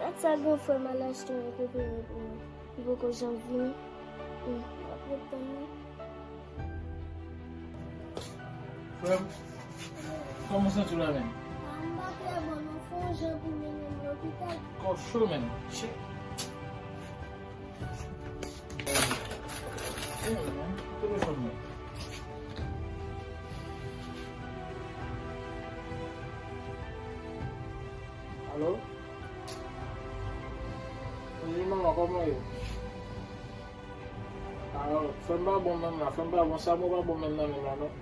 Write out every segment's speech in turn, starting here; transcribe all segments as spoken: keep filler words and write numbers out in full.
Gad sa gran frè m al achte yon prefere pou mwen. Li poko janm vini. Hmm, m ap ret tann li. Frè m, kòman w santi w la menm? Ah, m pa trè bon non, fè yon jan pou mennen m lopital. Kò cho menm. Shit. Telefòn mwen. Alo? Wi, manman, kòman w ye? Alo, frè m pa bon menm la, frè m pa bon, sa mwen pa bon menm nan menm la, non.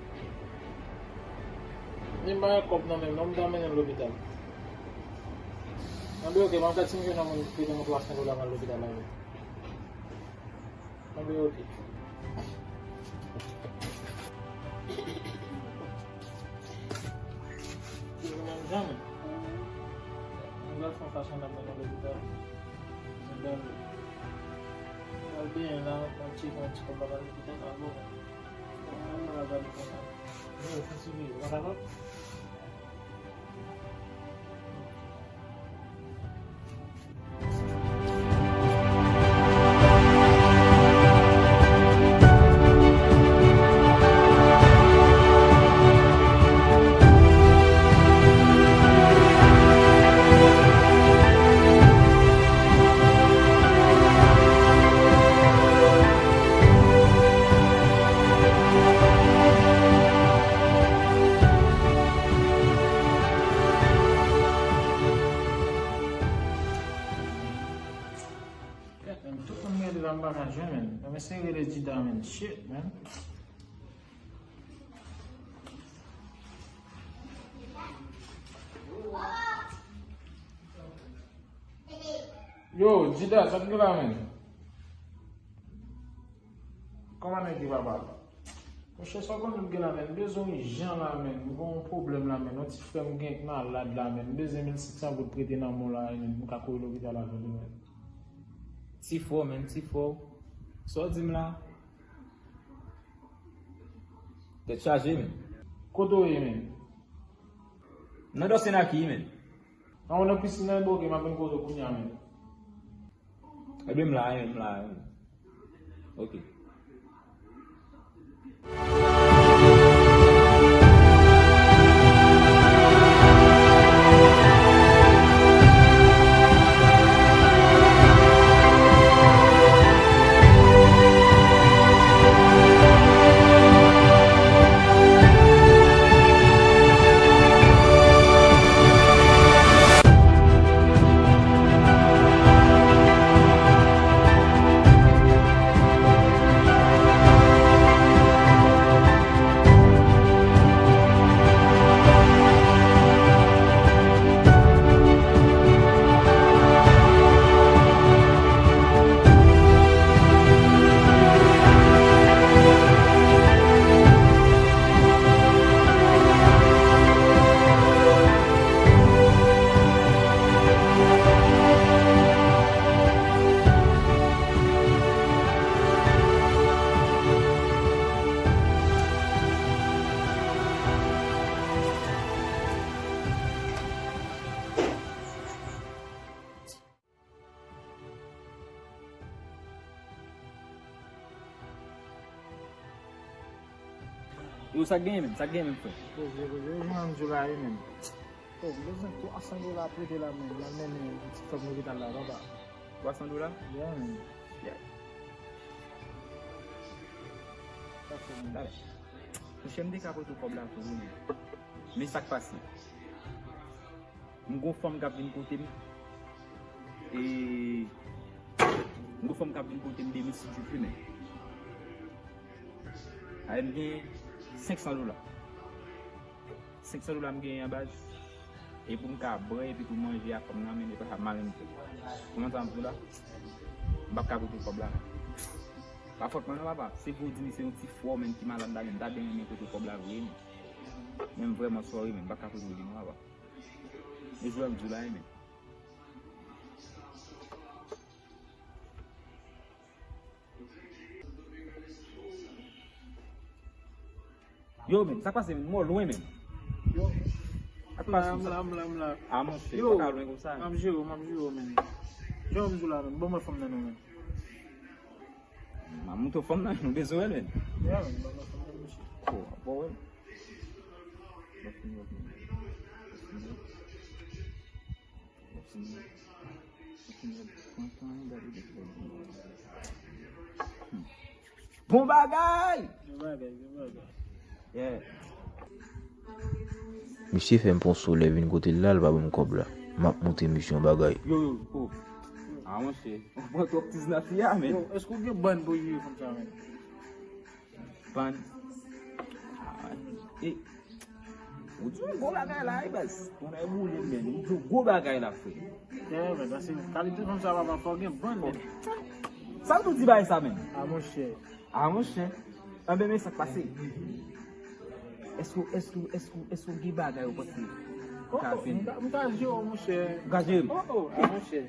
Ni m pa gen kòb nan menm, non, m ta mennen l lopital. Anben, oke, m ap gad si m jwenn yon moun ki prete mwen twa san dola m al lopital avè l. Anben, oke. Yo, menm jan, men. Mwen pral fè yon fason n ap mennen lopital. Mwen pral, mwen pral benyen la, mwen pral tcheke yon ti kòb la, pral lopital, pral bon. Mwen pral gade konsa. Yo, fè swivi, ou pa dakò? Gad, men, tout moun gade la, m pa ka jwenn, men. Mwen eseye rele Dida, men. Shit, man. Yo, Dida, sa k gen la, men? Kòman nèg yo, papa? Monchè, sa w konnen m gen la, men? M bezwen w ijan la, men. M gen yon pwoblèm la, men. Yon ti frè m gen k malad la, men. M bezwen mil senk san goud prete nan men w la, men. M ka kouri lopital avè l, men. Ti frè w, men, ti frè w. Sa w di m la? Tèt chaje, men. Kote w ye, men? Nan Dawson Aki, men. An, w nan pisin nan, bon, oke, m ap vin kote w kounye a, men. Ebyen, m la, men, m la, men. Oke. Yo, sa k genyen menm? Sa k genyen menm, frè? Poze, poze, yo jwenn ann di w la, wi, menm. Oh, m bezwen twa san dola prete la, menm. L al mennen ti frè m lopital la, papa. Twa san dola? Yeah, menm. Yeah. Sa fè, menm. Talè. Monchè, m te ka prete w kòb la tou, wi, menm. Men sa k pase? M gon fanm k ap vin kote m. E m gon fanm k ap vin kote m demen si Dye vle, men. Ay, m gen senk san dola. Senk san dola m genyen an baz. E pou m ka bwè epi pou manje ak fanm nan, men e pa sa m pa menm fè. Kòman sa m di w la? M p ap ka prete w kòb la, men. Pa fòt mwen non, papa. Se pou w di m se yon ti frè w menm ki malad la, men m ta byen renmen prete w kòb la vre, men. Men m vrèman sorry, men m p ap ka prete w li non, papa. E jwè m di w la, men. Yo, men, sa k pase, men? Mò lwen, men. Yo. A, M la, m la, m la, m la. Ah, monchè, yo, pa ka lwen konsa. M ap jere w, m ap jere w, men. Jan m di w la, men. Ban mwen fanm nan non, men. M ap montre w fanm nan, nou bezwen wè l, men. Ya, men, ban mwen fanm nan, monchè. Oh, bon, wè. Bon, fini, bon, fini. Bon, fini. Bon, fini. Pran tan, gade de. Hmm. Bon bagay! Bon bagay, bon bagay. Yeah. Misye fè m pran solèy vin kote l la, l pa ban m kòb la. M ap montre misye yon bagay. Yo, yo, oh. Ah, monchè. Ou pran twòp tiz nan fi a, men. Yo, èske w gen bann pou jere fanm sa, men? Bann. Ah, e, ou di yon gwo bagay la, wi, baz. Ou nan boule, men. Ou di yon gwo bagay la, frè. Yeah, men, paske kalite fanm sa, papa, fò gen bann, men. Sa m tou di bagay sa, men. Ah, monchè. Ah, monchè. Anben, men sa k pase. Èske, èske, èske, èske w gen bagay ou panse ou ka fè? M ka, m ka jere w, monchè. Ou ka jere m? Oh, oh, ah, monchè.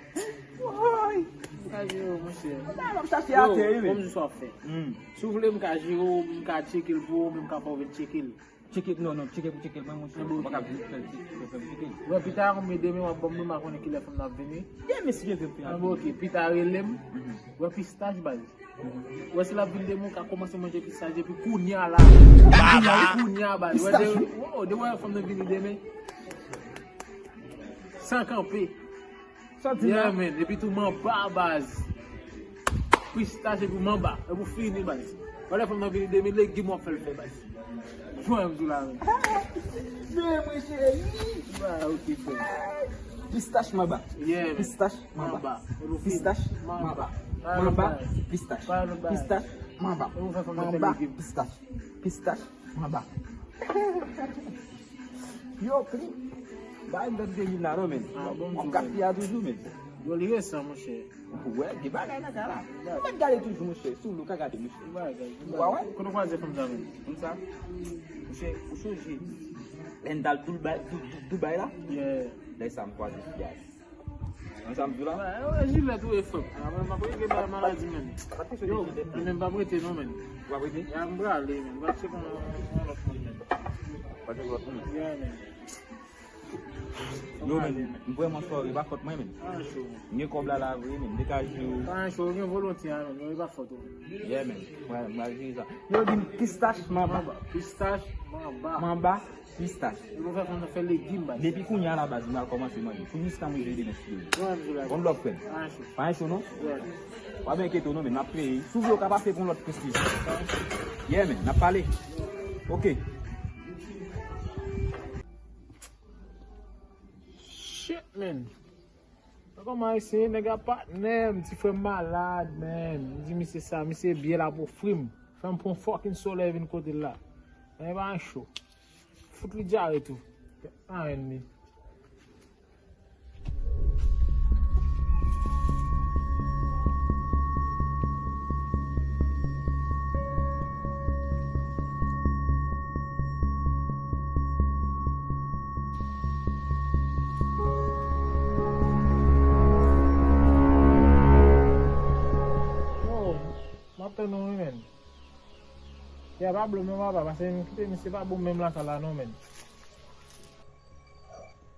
Woy! M ka jere w, monchè. Ou ta ap chache atè, wi, men. Yo, ban m di w sa w ap fè. Hmm. Si w vle, m ka jere w, m ka tcheke l pou ou, men m ka fè w vin tcheke l. Tcheke, non, non, tcheke pou tcheke l, mwen, monchè. Mwen pa ka vin fè l, fè, fè m tcheke l. Wè, pita, konbyen demen w ap ban m, mwen pa konnen kilè fanm nan ap vini. Demen, si Dye vle, m fè. Ah, bon, ok, pita rele m. Mhm. Wè, pistach, baz. Wè, si l ap vin demen, w ka kòmanse manje pistach depi kounye a la. Baba! Kounye a, baz. Wè, de, oh, de wè fanm nan vini demen. San kanpe. Sa w di la? Yeah, man. Epi tou manba, baz. Pistach epi manba. Epi w fini, baz. Wè lè fanm nan vini demen, legim w ap fè l fè, baz. Jwenn m di w la, men. Men, mwen, cheri. Ba, ok, frè. Pistach manba. Yeah, man. Pistach manba. Manba. Epi w fini. Pistach manba. Manba, pistach. Pistach manba. Manba, pistach. Pistach manba. Yo, Clip. Bay m dat de mil la, non, men. Ah, bon, w ap gad fi a toujou, men. Yo, li resan, monchè. Wè, gen bagay nan kay la. Ou mèt gade toujou, monchè. Si w vle, w ka gade, monchè. Gen bagay, gen bagay. Ou pa wè? Kote w kwaze fanm sa, men? Konn sa? Monchè, ou sonje lè n t al Dou-, Dou-, Dou-, Dubai la? Yeah. Lè sa m kwaze fi a. Konn sa m di w la? Wè, wè, jilèt ou e fòk. Ah, mwen, m ap regle bay maladi, men. Yo, men m p ap rete, non, men. Ou p ap rete? Ya, m prale, men. M pral tcheke yon, yon lòt moun, men. Pral tcheke lòt moun? Yeah, men. Yo, men, m vrèman sòri, e pa fòt mwen, men. Pa ancho, men. M gen kòb la, la vre, men. M te ka jere w. Pa ancho, ou gen volonte a, men. Yo, e pa fòt ou, men. Yeah, men. Mwen, mwen jere sa. Yo, di m pistach, manba. Manba. Pistach, manba. Manba, pistach. E pou fè fanm nan fè legim, baz. Depi kounye a la, baz, m al kòmanse manje. Pou jiska mwen jere demen, si Dye vle. Bon lòt, frè m. Pa ancho. Pa ancho, non? Yeah. Pa byen enkyete w, non, men n ap preye. Si w vle, w ka pase pou yon lòt prestij. Yeah, men, n ap pale. Ok. Shit, man. Sa kòman ese, nèg la patnè m, ti frè m malad, man. M di misye sa, misye byen la pou fri m. Fè m pran fucking solèy vin kote l la. Men pa ancho. Fout li dyare tou. Anyen li. Yo, m ap tann ou wi, men. Ya pa blo m non, papa, paske m kite misye pa bon menm lakay la non, men.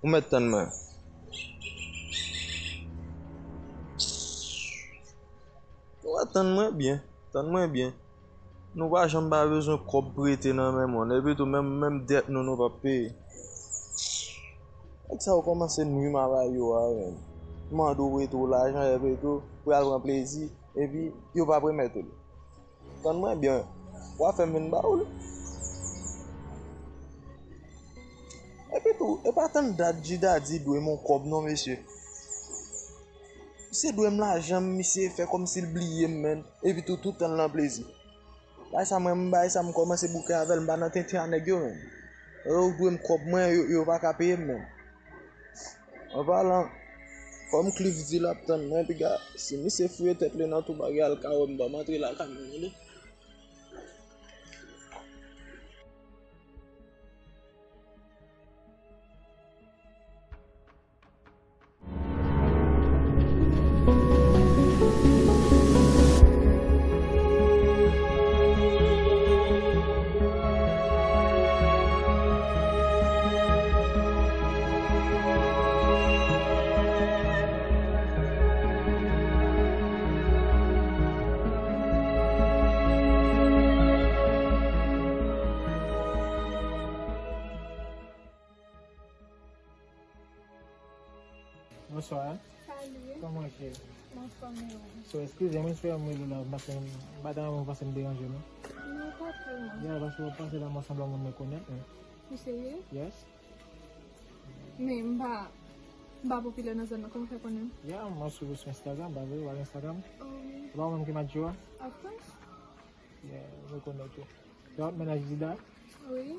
Ou mèt tann mwen. Ou mèt tann mwen byen. Tann mwen byen. Nou pa janm pa bezwen kòb prete nan men moun. Epi tou, menm, menm dèt nou, nou p ap peye. Nèg sa yo kòmanse nwi m avè yo a, menm. Mande w prete w lajan, epi tou, pou y al pran plezi, epi yo p ap remèt ou l. Tann mwen byen, w a fè m vin ba w li. Epi tou, e pa tann dat Jida di dwe m yon kòb non, mesye. Misye dwe m lajan m, misye fè kòmsi l bliye m, menn. Epi tou, tout tan l nan plezi. Bay sa mwen, m bay sa, m kòmanse bouke avè l, m pa nan tenten a nèg yo, menn. Yo dwe m kòb mwen, yo, yo pa ka peye m, menn. An palan, kòm Cliff di l ap tann mwen, piga, si misye fouye tèt li nan tou bagay, l ka wè m ban m antre lakay mwen, tande. Salut. Kòman w ye? Mwen anfòm, e ou? So, eskize m, wi, si m rele w la, m pa t, m pa ta renmen w panse m deranje w, non? Non, pa twò, non. Ya, paske w ap pase la, m sanble yon moun mwen konèt, men. Ou serye? Yes. Men m pa, m pa popilè nan zòn nan, kòman w fè konnen m? Ya, mwen swiv ou sou Instagram, pa vre, ou al Instagram? Oh, wi. Ou pa mwen ki Madjo a? Of course. Yeah, rekonèt ou. Sa w ap mennaj Dida? Wi.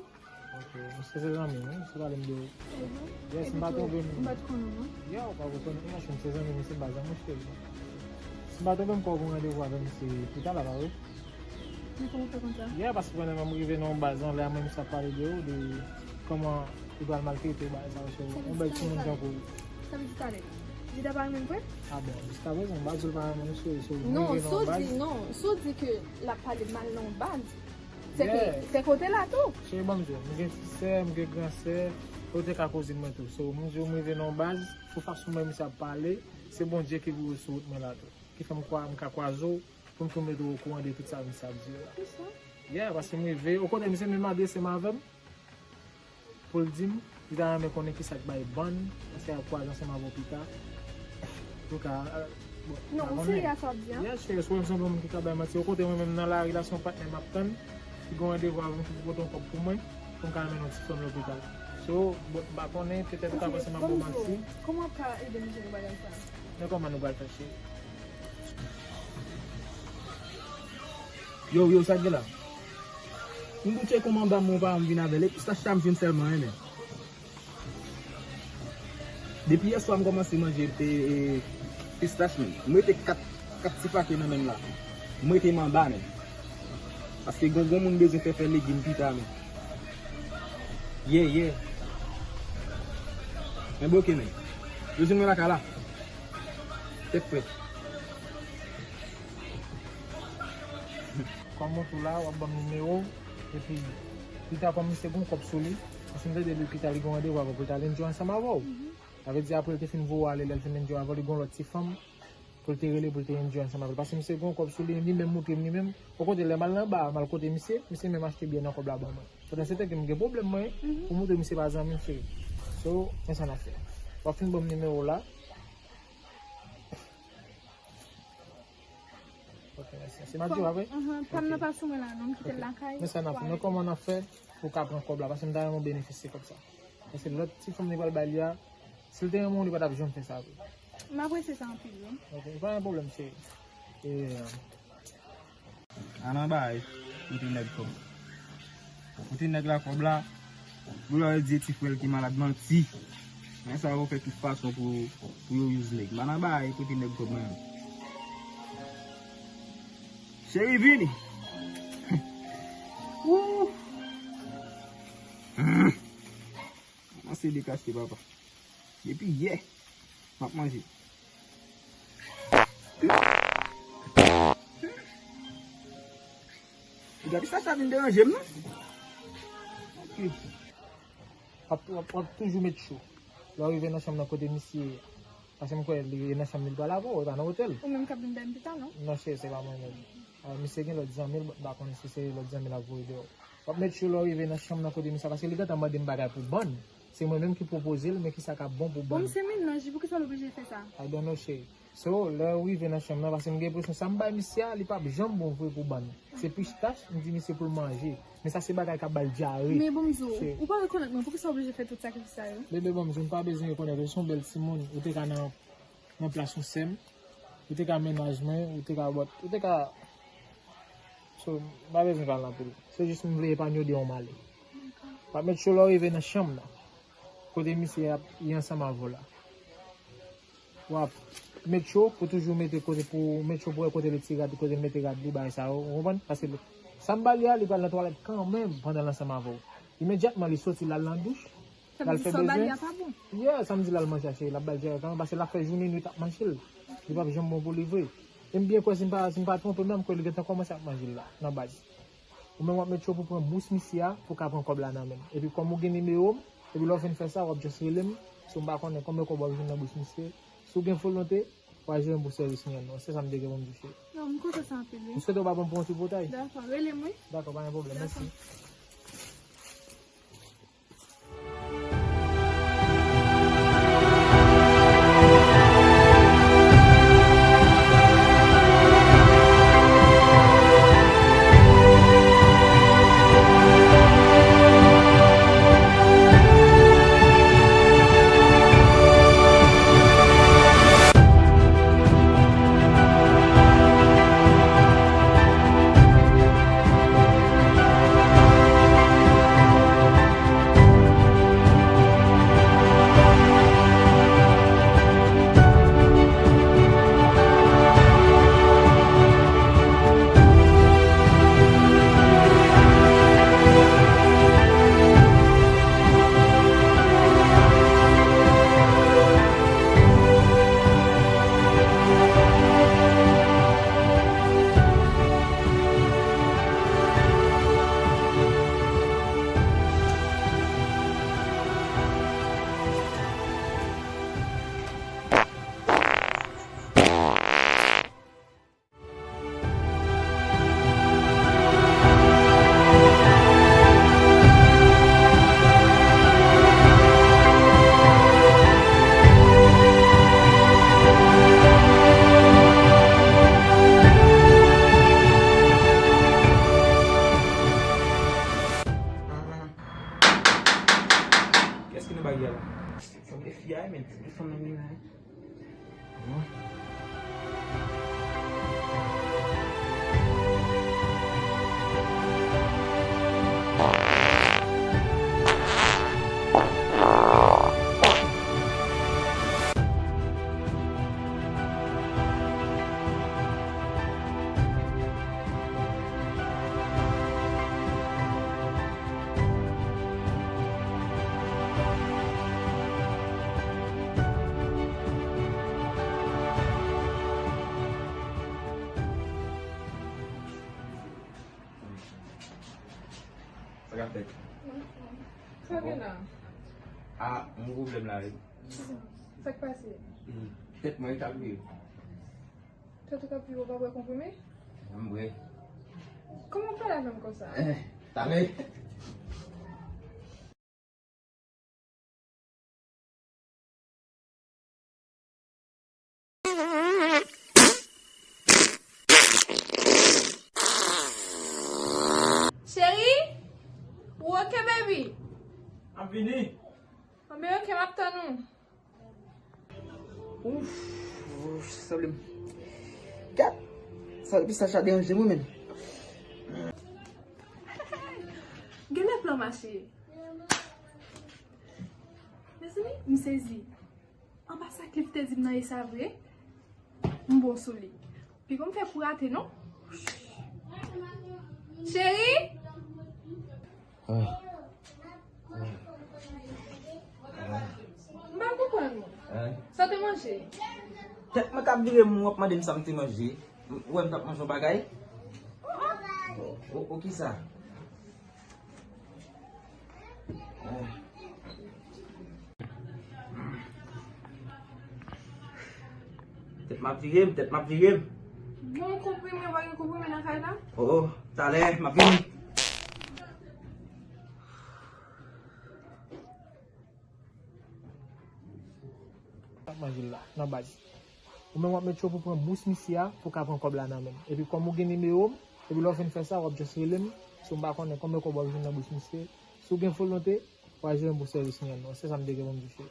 Ok, misye se zanmi m, wi, misye pale m de ou. Mhm. Yes, m pa twonpe m. M pa t konnen, non? Yeah, ou pa rekonèt m, misye se zanmi m, se baz la, mon cheri. Si m pa twonpe m, m kwè w gen randevou avè misye pita la, pa vre? Men kòman w fè konn sa? Yeah, paske pandan m rive nan yon baz anlè a, mwen misye ap pale de ou, de kòman li pral maltrete w, bagay sa yo, so, yon bèl timoun tankou w. Sa vle di talè. Dida pa renmen m vre? Ah bon, jiskaprezan, m pa di l pa renmen w, cheri, so, mwen rive nan yon baz. Non, si w di, non, si w di ke l ap pale mal nan yon baz, se ke, se ke w te la tou. Cheri, ban m di w, m gen ti sè, m gen gran sè, yo te ka kouzin mwen tou. So, m di w, m rive nan yon baz, sou fason mwen misye ap pale, se Bondye ki voye sou wout mwen la tou. Ki fè m kwa, m ka kwaze w, pou m tou mete w okouran de tout sa misye ap di yo la. Kisa? Yeah, paske m rive, ou konnen misye menm adrese m avè m, pou l di m, li ta renmen konnen kisa k bay bann, paske y ap kwaze ansanm avè w pita. Antouka, bon, non, ou serye a sa w ap di a? Yeah, cheri, si w wè m sanble yon moun ki ka bay manti, ou konnen mwen menm nan lari la, se yon patnè m ap tann, ki gen randevou avè m, ki pou pote yon kòb pou mwen, pou m ka mennen yon ti fanm lopital. So, bon, m pa konnen, petèt ou ka panse m ap ba w manti. Kòman w ap ka ede m jere bagay sa? Men kòman nou pral fè, cheri? Yo, yo, sa k gen la? M goute kòm anba men w pa m vin avè l. E pistach sa m jwenn sèlman, en, men. Depi yèswa m kòmanse manje, e, e, pistach, men. M rete kat, kat ti pake nan men m la. M rete m anba, men. Paske gon, gon moun bezwen fè, fè legim pita, men. Yeah, yeah. Men bloke, men. Yo jwenn mwen lakay la. Tèt frèt. Kòm ou tou la, w ap ban m nimewo w, epi pita kòm misye gon kòb sou li, paske m tande li pita li gon randevou avè w pou l t al enjoy ansanm avè w. Mhm. Sa vle di apre l te fin voye w ale, lè l fin enjoy avè w, li gon lòt ti fanm pou l te rele, pou l te enjoy ansanm avè l. Paske misye gon kòb sou li, li menm montre m li menm. Ou konnen lè m al nan ba a, m al kote misye, misye menm achte byè nan kòb la ban mwen. Pandan se tan ke m gen pwoblèm mwen, mhm, pou montre misye pa zanmi m, cheri. So, men sa n ap fè. W ap fin ban m nimewo w la. Ok, mèsi. Se Madjo a, wi? Mhm, pa m nan pa sou mwen la, non, m kite l lakay. Men sa n ap fè, men kòman n ap fè pou w ka pran kòb la, paske m ta renmen w benefisye kòb sa. Paske lòt ti fanm li pral bay li a, si l te renmen w, li pa t ap janm fè sa vre. M apresye sa anpil, wi. Ok, pa gen pwoblèm, cheri. E, Al anba, e, kote nèg kòb. Kote nèg la kòb la, pou yo al di e ti frè l ki malad manti. Men sa yo fè tout fason pou, pou yo use nèg. M al anba, e, kote nèg kòb mwen menm. Cheri vini. Wouh. Kòmanse dekache papa. Depi yè, m ap manje. Gade sa, sa vin deranje m, non? Ok. W ap, w ap, w ap toujou met cho. Lè w rive nan chanm nan kote misye ye, paske m kwè li nan chanm li, li pa la pou ou, li pa nan otèl. Ou menm k ap vin bay m pita, non? Non, cheri, se pa mwen menm. Ah, misye gen lòt zanmi l, m pa konnen si se lòt zanmi l ap voye deyò. W ap met cho lè w rive nan chanm nan kote misye a, paske li gentan mande m bagay pou bann. Se mwen menm ki pwopoze l, men kisa k ap bon pou bann. Bon, misye mennaj, poukisa l oblije fè sa? I don't know, cheri. So, lè w rive nan chanm nan, paske m gen enpresyon sa m bay misye a, li p ap janm bon vre pou bann. Se pistach, m di misye pou l manje. Men sa se bagay k ap ba l dyare. Men bon, m di w, ou pa rekonèt mwen, poukisa w oblije fè tout sakrifis sa yo? Bebe, bon, m di w, m pa bezwen rekonèt ou, se yon bèl timoun, ou te ka nan nan plas yon sè m, ou te ka mennaj mwen, ou te ka bòt, ou te ka, so, m pa bezwen pale anpil. Se jis m vle epanye w de yon malè. W ap met cho lè w rive nan chanm nan, kote misye ap ye ansanm avè w la. W ap met cho pou toujou mete kote, pou met cho pou wè kote l ti rad, kote l mete rad li, bagay sa yo, ou konprann? Paske sa m ba li a, li pral nan twalèt kanmenm pandan l ansanm avè w. Imedyatman, li soti, l al nan douch, Sa vle di sa w ba li a pa bon? Yeah, sa m di l al manje a, cheri, l ap ba l dirèkteman, paske l ap fè jounen nwit ap manje l. Li p ap janm bon pou li vre. E m byen kwè si m pa, si m pa twonpe m nan, m kwè li gentan kòmanse ap manje l la, nan baz. Ou menm w ap met cho pou pran bous misye a, pou w ka pran kòb la nan men l. Epi kòm ou gen nimewo m, epi lè w fin fè sa, w ap just rele m, so m pa konnen konbyen kòb w ap jwenn nan bous misye. Si w gen volonte, w a jwenn pou sèvis mwen an, non. Se sa m te gen pou m di w, cheri. Non, m kontan sa anpil, wi. M swete w pa pran m pou yon tripotay. Dakò, rele m, wi. Dakò, pa gen pwoblèm, mèsi. Sa fèt? Sa gen la? Ah, yon pwoblèm la wi. Sa k pase? Hmm. Tèt mwen k ap viv. Tèt ou k ap viv, ou pa bwè konprime? M bwè. Kòman w pale avè m konsa? Eh, talè. Cheri? Ou oke, baby? M ap vini. Anben, oke, m ap tann ou. Ouf, ouf, sanble m. Gad! Sa, epi sa, sa deranje m, wi, menm. Genlè plan mache. Mezanmi, m sezi. Anba sa Cliff te di m nan e sa vre? M bon sou li. Piko m fè pou rate, non? Cheri? M pa konprann ou. Sa w te manje? Tèt mwen k ap vire m, w ap mande m sa m te manje. M, ou wè m t ap manje yon bagay? O, o, o, kisa? Tèt m ap vire m, tèt m ap vire m. Bon, konprime, w pa gen konprime nan kay la? O, o, talè, m ap vini. Ap manje l la, nan baz. Ou menm w ap met cho pou pran bous misye a, pou w ka pran kòb la nan men m. Epi kòm ou gen nimewo m, epi lè w fin fè sa, w ap just rele m, si w m pa konnen konbyen kòb w ap jwenn nan bous misye. Si w gen volonte, w a jere m pou sèvis mwen an non. Se sa m te gen pou m di w, cheri.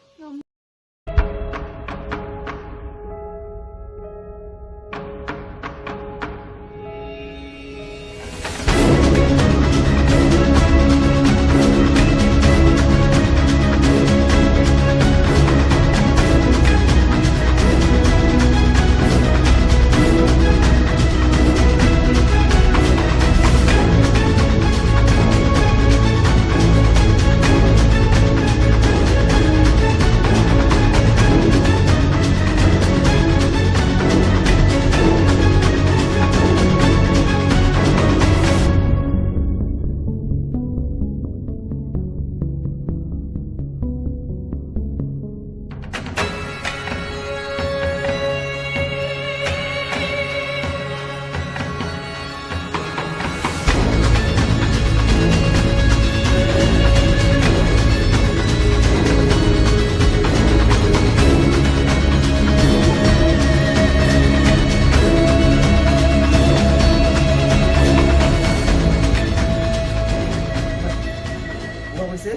Ou pa prese?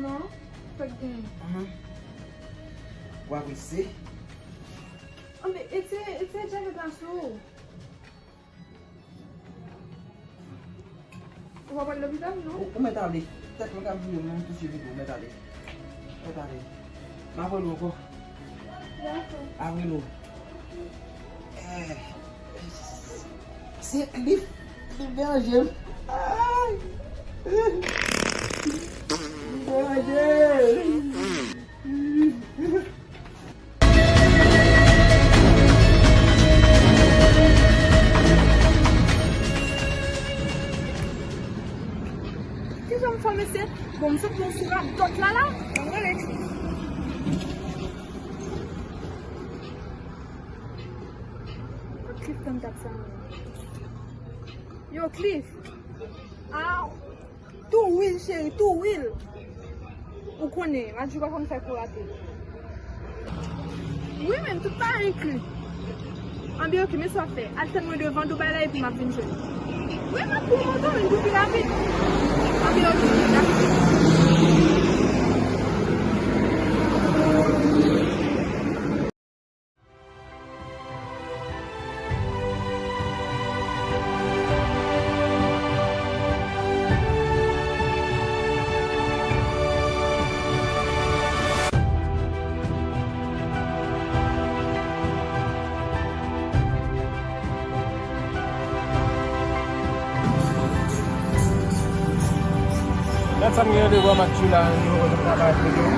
Non, pa t gen. Ou pa prese? Anben, etire, etire djakèt la sou ou. Ou pa pral lopital, non? Ou, ou mèt ale. Tèt mwen k ap vire m, m touche pito, ou mèt ale. Mèt ale. M ap rele w ankò. Dakò. Ap rele w. Eh, se Cliff, Cliff deranje m. Ay! Cliff deranje m. Kijan m fè, mesye? Bon, m sot pran sou radòt la, la. Ann rele. Cliff tann dat sa, mwen. Yo, Cliff. Aw. Tou wil, cheri, tou wil. Ou konnen, radyo pa konn fè kou rate. Wi, men tout pa enkli. Anben, oke, men sa w ap fè. Al tann mwen devan Dubai la epi m ap vin jwenn ou. Wi, m ap pran moto, men pou pi rapid. Anben, oke, dakò. Gad sa m gen randevou ak Matthew la, nou konn travay ak li tou.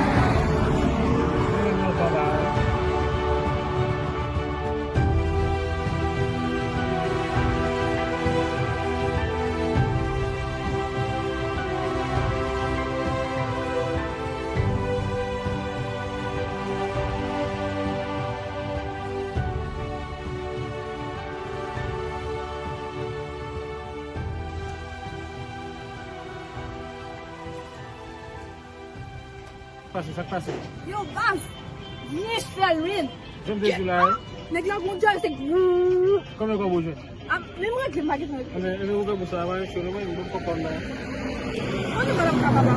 Pase, sa k pase? Yo, baz, byen fè l, men. Jan m te di w la, wi. Nèg la gon djòl, se grrr. Konbyen kòb ou jwenn? Ah, men m regle, m pa gen tan regle. Anben, anben, ou fè pou sa, pa cho, non, mwen, m bon kòb la. Mwen, nou pa la, pa, pa, pa.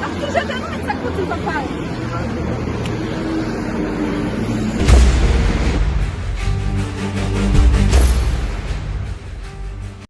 Ap toujou te nou met sa kote papa.